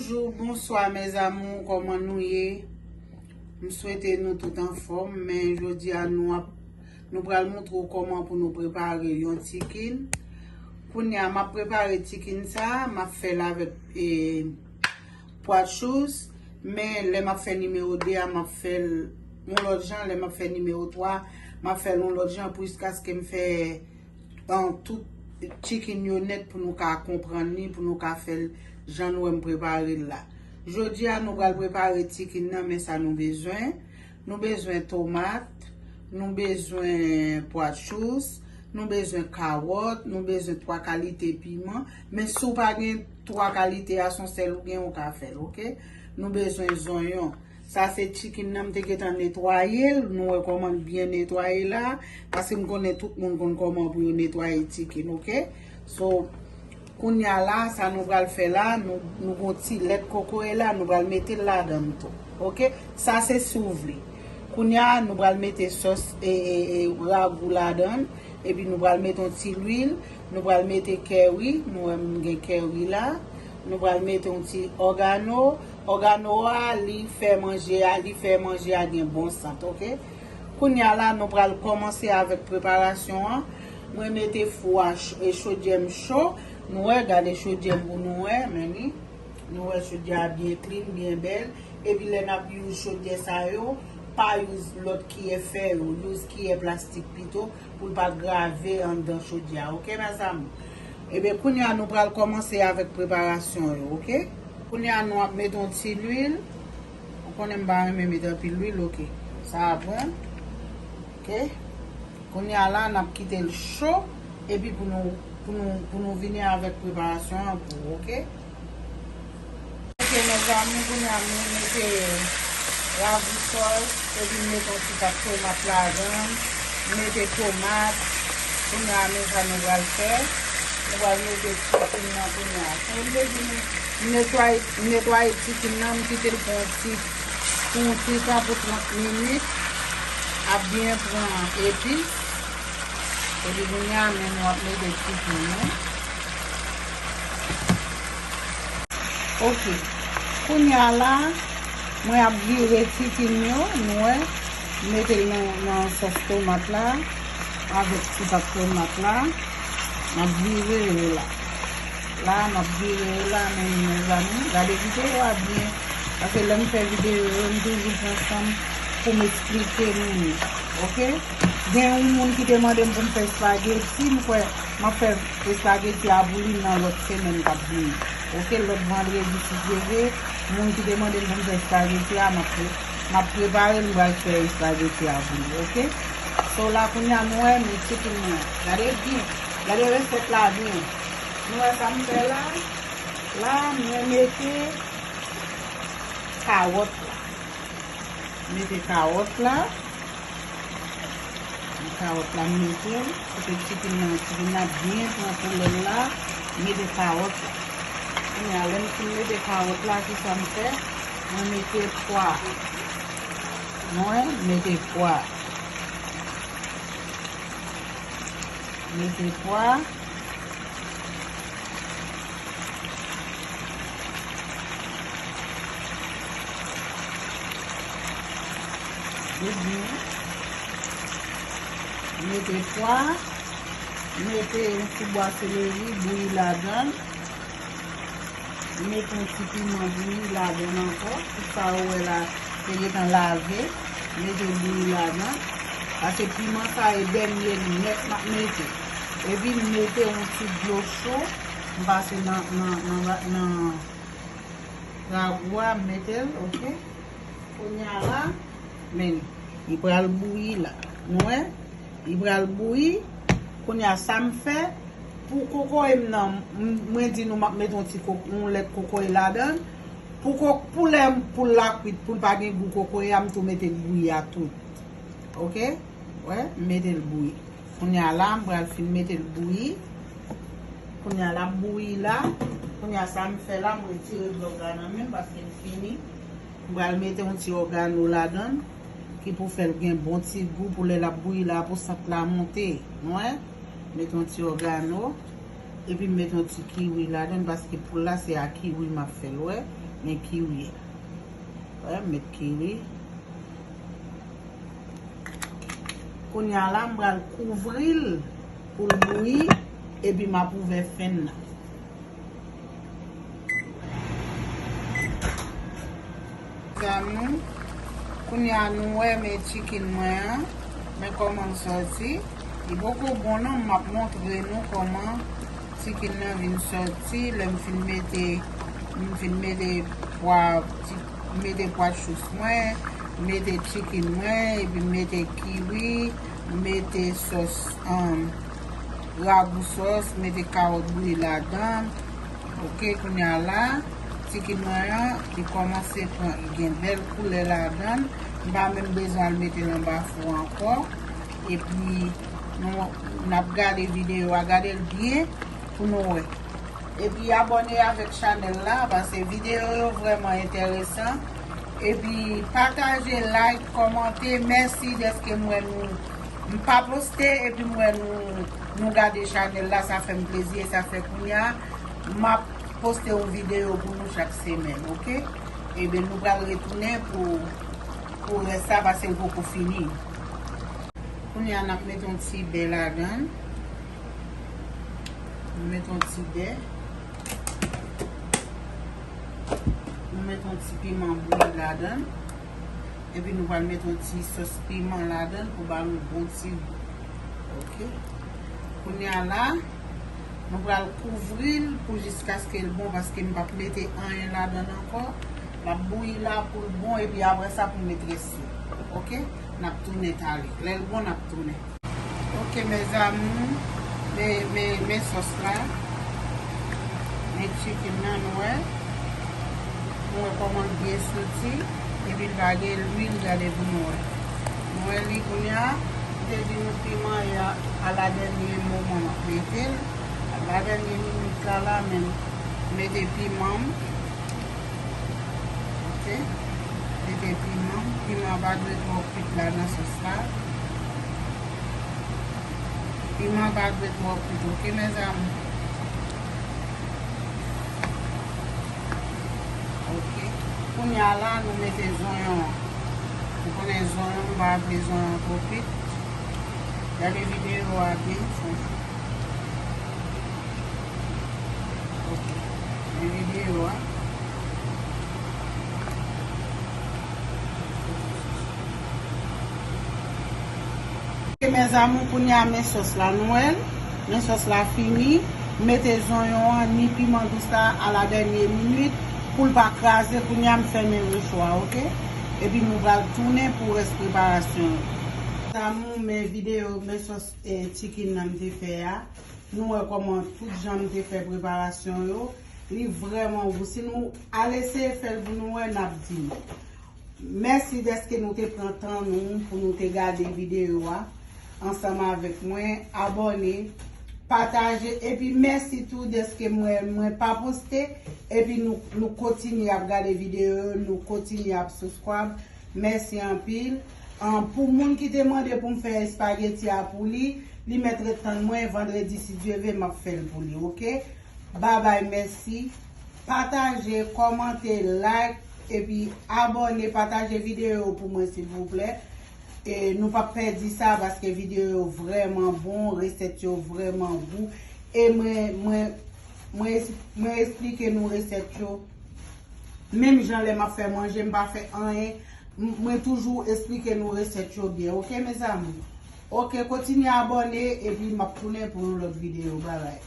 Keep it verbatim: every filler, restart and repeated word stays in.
Bonjou, bonswa mes amours, kòman nou ye? M swete nou tout anfòm, men jodi a nou ap, nou pral montre w kòman pou nou prepare yon chicken. Kounye a, m ap prepare chicken sa, m ap fè l avèk, e, pwa chouz, men lè m ap fè nimewo de a, m ap fè l yon lòt jan, lè m ap fè nimewo twa, m ap fè l yon lòt jan, jiskaske m fè an tout chicken yo nèt pou nou ka konprann li, pou nou ka fè l jan nou wè m prepare l la. Jodi a, nou pral prepare chicken nan, men sa nou bezwen. Nou bezwen tomat, nou bezwen pwa chouz, nou bezwen kawòt, nou bezwen twa kalite piman. Men si w pa gen twa kalite a, se yon sèl ou gen, ou ka fè l, oke? Nou bezwen zonyon. Sa se chicken nan, m te gentan netwaye l. Nou wè kòman l byen netwaye la. Paske m konnen tout moun konn kòman pou yo netwaye chicken, oke? So, kounye a la, sa nou pral fè la, nou, nou gon ti lèt kokoye la, nou pral mete l ladan l tou, oke? Sa se si w vle. Kounye a, nou pral mete sòs, e, e, e, ragou ladan l. Epi nou pral mete yon ti lwil, nou pral mete kèri, nou wè m gen kèri la. Nou pral mete yon ti ògano. Ògano a, li fè manje a, li fè manje a gen bon sant, oke? Kounye a la, nou pral kòmanse avèk preparasyon an. Mwen mete fou a ch-, e chodyè m cho. Nou wè, gade chodyè m pou nou wè, men li. Nou wè chodyè a byen clean, byen bèl. Epi lè n ap use chodyè sa yo, pa use lòt kiyè fè yo, use kiyè plastik pito pou l pa grave anndan chodyè a, oke, mes amours? Ebyen, kounye a nou pral kòmanse avèk preparasyon yo, oke? Kounye a nou ap mete yon ti lwil. Ou konnen m pa renmen mete anpil lwil, oke. Sa a bon. Oke. Kounye a la, n ap kite l cho, epi pou nou, pou nou, pou nou vini avèk preparasyon an pou, oke? Oke, mes amours, kounye a nou mete ragou sòs, epi mete yon ti pat tomat ladan, mete tomat, kounye a men sa nou pral fè, nou pral mete chicken nan kounye a. Sa vle di nou netwaye, netwaye chicken nan, m kite l pou yon ti, pou yon ti tan, pou trant minit, ap byen pran epis. Epi kounye a, men nou ap mete chicken nan. Oke. Kounye a la, mwen ap vire chicken yo, nou wè. Mete l nan, nan sòs tomat la, avèk ti pat tomat la. M ap vire yo la. La, m ap vire yo la, men mezanmi, gade videyo a byen. Paske lè m fè videyo yo, m toujou pran san m pou m esplike moun yo. Oke? Gen yon moun ki te mande m pou m fè espageti, m kwè m ap fè espageti a pou li nan lòt semèn k ap vini. Oke, lòt vandredi, si Dye vle, moun ki te mande m pou m fè espageti a, m ap pre-, m ap prepare l, m pral fè espageti a pou li, oke? So, la, kounye a, nou wè, men chicken nan. Gade byen, gade resèt la byen. Nou wè sa m fè la? La, mwen mete kawòt la. Mete kawòt la. Kawòt la m mete l. Kote chicken nan, chicken nan byen pran koulè l la. Mete kawòt la. Kounye a, lè m fin mete kawòt la, kisa m fè? Mwen mete pwa. Mwen mete pwa. Mete pwa. Ebyen, mete pwa, mete yon ti bwa seleri, bouyi ladan l. Mete yon ti piman bouyi ladan l ankò. Tout sa ou wè la, te gentan lave. Mete bouyi ladan. Paske piman sa e dènye nèt m ap mete. Epi m mete yon ti dlo cho. M pase nan, nan, nan, nan ragou a, m mete l, oke. Kounye a la, men, li pral bouyi la. Nou wè? Li pral bouyi. Kounye a, sa m fè, pou kokoye m nan, m, mwen di nou m ap mete yon ti koko, yon lèt kokoye ladan l. Pou ko-, pou lè m, pou l la kwit, pou l pa gen gou kokoye a, m tou mete l bouyi a tou. Oke? Wè, m mete l bouyi. Kounye a la, m pral fin mete l bouyi. Kounye a, l ap bouyi la. Kounye a, sa m fè la, m retire dlo a nan men m paske m fini. M pral mete yon ti ògano ladan l, ki pou fè l gen bon ti gou pou lè l ap bouyi la, pou sant la monte. Nou wè? Mete yon ti ògano. Epi m mete yon ti kiwi ladan l, paske poul la, se a kiwi m ap fè l, wè. Men kiwi a. Wè, m met kiwi. Kounye a la, m pral kouvri l pou l bouyi, epi m ap ouvè fen nan. Zanmi, kounye a nou wè men chicken mwen an, men kòman l sòti. Li poko bon non, m ap montre nou kòman chicken nan vin sòti lè m fin mete, m fin mete pwa, ti, mete pwa chous mwen, mete chicken mwen, epi mete kiwi, mete sòs, um, ragou sòs, mete kawòt bouyi ladan. Ok, kounye a la, chicken mwen an, li kòmanse pran, li gen bèl koulè ladan. M pa menm bezwen al mete l anba fou ankò. Epi, nou, n ap gade videyo a, gade l byen pou nou wè. Epi abòne avèk chanèl la, paske videyo yo vrèman enteresan. Epi pataje, like, kòmante. Mèsi dèske m wè nou, m pa poste, epi m wè nou, nou gade chanèl la, sa fè m plezi, e sa fè kounye a, m ap poste yon videyo pou nou chak semèn, ok? Ebyen, nou pral retounen pou, pou rès la, paske l poko fini. Kounye a, n ap mete yon ti bè ladan l. Nou mete yon ti bè. Nou mete yon ti piman bouyi ladan l. Epi nou pral mete yon ti sòs piman ladan l pou ba l yon bon ti gou. Ok. Kounye a la, nou pral kouvri l pou jiskaske l bon, paske m p ap mete anyen ladan l ankò. L ap bouyi la pou l bon, epi apre sa pou m met rès yo. Ok? N ap tounen talè. Lè l bon, n ap tounen. Ok, mes amours, men, men, men sòs la. Men chicken nan, nou wè. Nou wè kòman l byen soti. Epi l pa gen lwil, gade pou nou wè. Nou wè li kounye a. M te di nou piman e a, a la dènye moman m ap mete l. A la dènye minit la, la menm, m mete piman m. Ok. Mete piman. Piman pa dwe twò kwit la nan sòs la. Piman pa dwe twò kwit, ok, mes amours? Ok. Kounye a la, nou mete zonyon an. Ou konnen zonyon, m pa vle zonyon twò kwit. Gade videyo a byen, sonje. Ok. Men videyo a. Ok, mes amours, kounye a men sòs la, nou wè l. Men sòs la fini. M mete zonyon an, ni piman dous la a la dènye minit pou l pa kraze. Kounye a m fèmen refò a, ok? Epi nou pral tounen pou rès preparasyon an. Mes amours, men videyo, men sòs, eh, chicken nan m te fè a. Nou wè kòman tout jan m te fè preparasyon yo. Li vrèman gou. Si nou al eseye fè l pou nou wè, n ap di nou. Mèsi dèske nou te pran tan nou pou nou te gade videyo a ansanm avèk mwen. Abòne, pataje, epi mèsi tou dèske mwen, mwen pa poste, epi nou, nou kontinye ap gade videyo yo, nou kontinye ap subscribe. Mèsi anpil. An, pou moun ki te mande pou m fè espageti a pou li, li mèt ret tann mwen, vandredi, si Dye ve, m ap fè l pou li, ok? Babay, mèsi. Pataje, kòmante, like, epi abòne, pataje videyo yo pou mwen, silvouplè. E nou p ap pèdi sa, paske videyo yo vrèman bon, resèt yo vrèman gou. E mwen, mwen, mwen es-, mwen esplike nou resèt yo. Menm jan lè m ap fè manje, m pa fè anyen. M-, mwen toujou esplike nou resèt yo byen, ok, mes amours? Ok, kontinye abòne, epi m ap tounen pou yon lòt videyo. Babay.